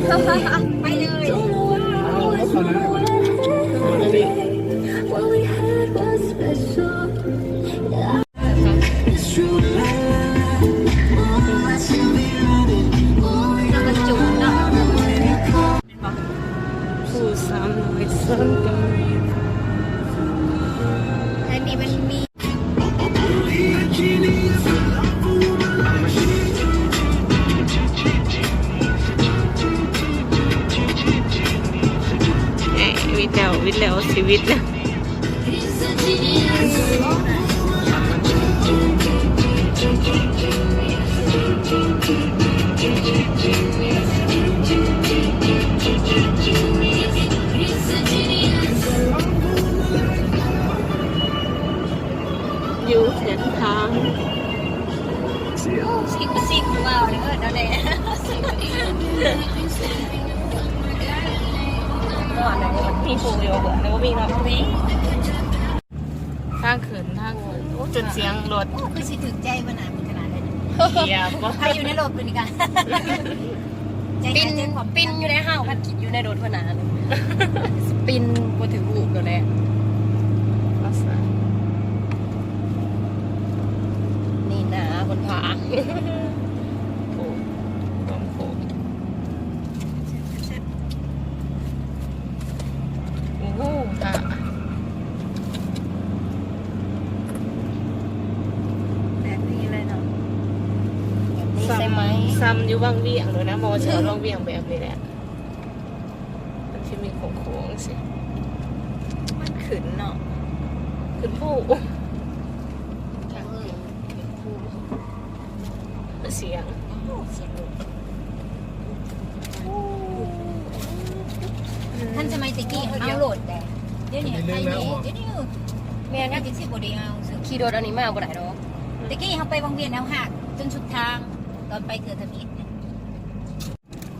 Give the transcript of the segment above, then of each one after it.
ໄປເລີຍ. ຜູ້ສາວນ້ອຍຊອນເກົາຫຼີ ອັນນີ້ມັນມີ ເອີ ວິດແລ້ວ ວິດແລ້ວ ຊິວິດແລ້ວ. ຢູ່ແຂວງທາງ ໂອ້ ຊິງຊິງເວົ້າເດີ ເຈົ້າແດ່. People over there ບໍ່ມີເນາະ ບໍ່ມີ. ທາງຂຶ້ນ ທາງຂຶ້ນ ໂອ້ ຈົນສຽງລົດ ໂອ້ ຄືຊິຖືກໃຈວ່າໜ້າເພິ່ນຂະໜາດໃດ. ຢາກ ໃຜຢູ່ໃນລົດເພິ່ນນີ້ກະ ປິນ ປິນຢູ່ໃນເຮົາ ຄັນຄິດຢູ່ໃນລົດເພິ່ນໜ້າ ປິນບໍ່ຖືກຮູບໂລດແຫຼະ. ນີ້ໜ້າຄົນພາ ໂອ້ ຄວາມໂຄ້ງ. ໂອ້ໂຫ ຖ້າແບບນີ້ເລີຍເນາະ ແບບນີ້ ຊ້ຳ ໃຊ່ໄໝ? ຊ້ຳຢູ່ວັງວຽງໂລດນະ ບໍ່ວ່າຊິເອົາວັງວຽງແບບນີ້ແຫຼະ ມັນຊິມີໂຄ້ງໆ ຈັ່ງຊີ້ ມັນຂຶ້ນເນາະ ຂຶ້ນພູ. ສຽງ ໂອ້ ສຽງລົດ ໂອ້ ທັນສະໄໝແຕ່ກີ້ເຮົາເອົາໂລດແດ່ ດຽວນີ້ໄປນີ້ ດຽວນີ້ ແມ່ນ ຈັ່ງຊິບໍ່ໄດ້ເອົາ ຂີ່ລົດອັນນີ້ມາບໍ່ໄດ້ດອກ. ແຕ່ກີ້ເຮົາໄປວັງວຽງ ເຮົາຫາກຈົນສຸດທາງ ຕອນໄປເທື່ອທຳອິດ.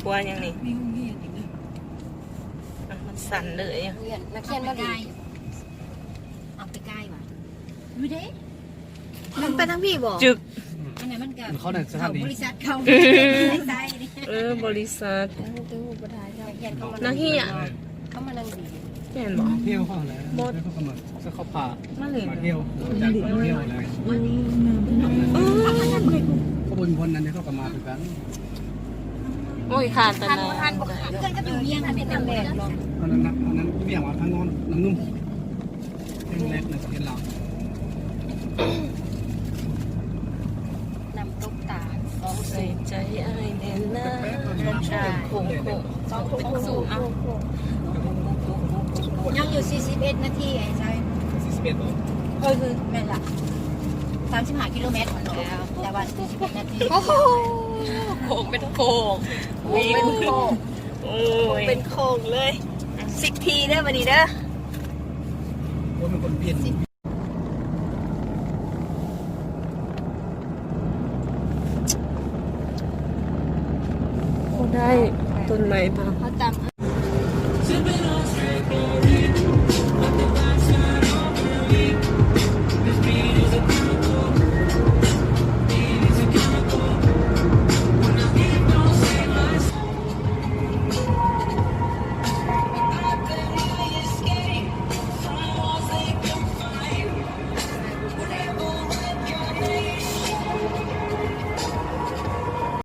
ຂົວຫຍັງນີ້? ມີໂຮງຮຽນອີກນະ ອ່ະ ມັນສັ່ນເລີຍ ໂຮງຮຽນ ນັກຮຽນມາຫຼິ້ນ ເອົາໄປກາຍຫວາ ຢູ່ເດ້. ມັນໄປທາງພີ້ບໍ່? ຈຶກ ອັນນັ້ນມັນກະ ເຂົານັ້ນສະຖານີ ເຂົາບໍລິສັດເຂົາ ໃສ່ໆ ເອີ ບໍລິສັດ ເອີ ບໍ່ໄດ້ແລ້ວ ນັກຮຽນ ເຂົາມານັ່ງດີ ແມ່ນບໍ່? ຮຽວເຂົາແຫຼະ ເຂົາກະມາ ເຂົາພາມາຫຼິ້ນ ມາທ່ຽວ ຈາກມາທ່ຽວແຫຼະ. ເອີ ເຂົາບໍ່ມີບ່ອນນັ້ນເດ້ ເຂົາກະມາຄືກັນ. ໂອ້ຍ ຄາດຕະນາ ເພື່ອນກັບຢູ່ວຽງຫັ້ນເປັນນາງແບບເນາະ ອັນນັ້ນນະ ອັນນັ້ນວຽງວ່າທາງໂນ້ນ ນ້ຳນຸ່ມ ເປັນແລັກນະ ປະເທດລາວ. ນ້ຳຕົກຕານ ສອງ ໃສ່ໃຈອ້າຍແດ່ນາ ໂຄ້ງໆ ສອງ ໂຄ້ງສູງ ອ່ະ ຍັງຢູ່ສີ່ສິບເອັດນາທີ ໄອ້ໄຊ ສີ່ສິບເອັດບໍ່? ເອີ ຄືແມ່ນລະ ສາມສິບຫ້າກິໂລແມັດ ແລ້ວ ແຕ່ວ່າສີ່ສິບເອັດນາທີ ໂອ້ໂຫ ໂຄ້ງເປັນໂຄ້ງ ໂຄ້ງເປັນໂຄ້ງ ໂອ້ຍ ໂຄ້ງເປັນໂຄ້ງເລີຍ. ສິບທີເດີ ບັດນີ້ເດີ ໂອ້ ມີຄົນປ່ຽນ ບໍ່ໄດ້ ຕົ້ນໄມ້ ເຂົາຕຳ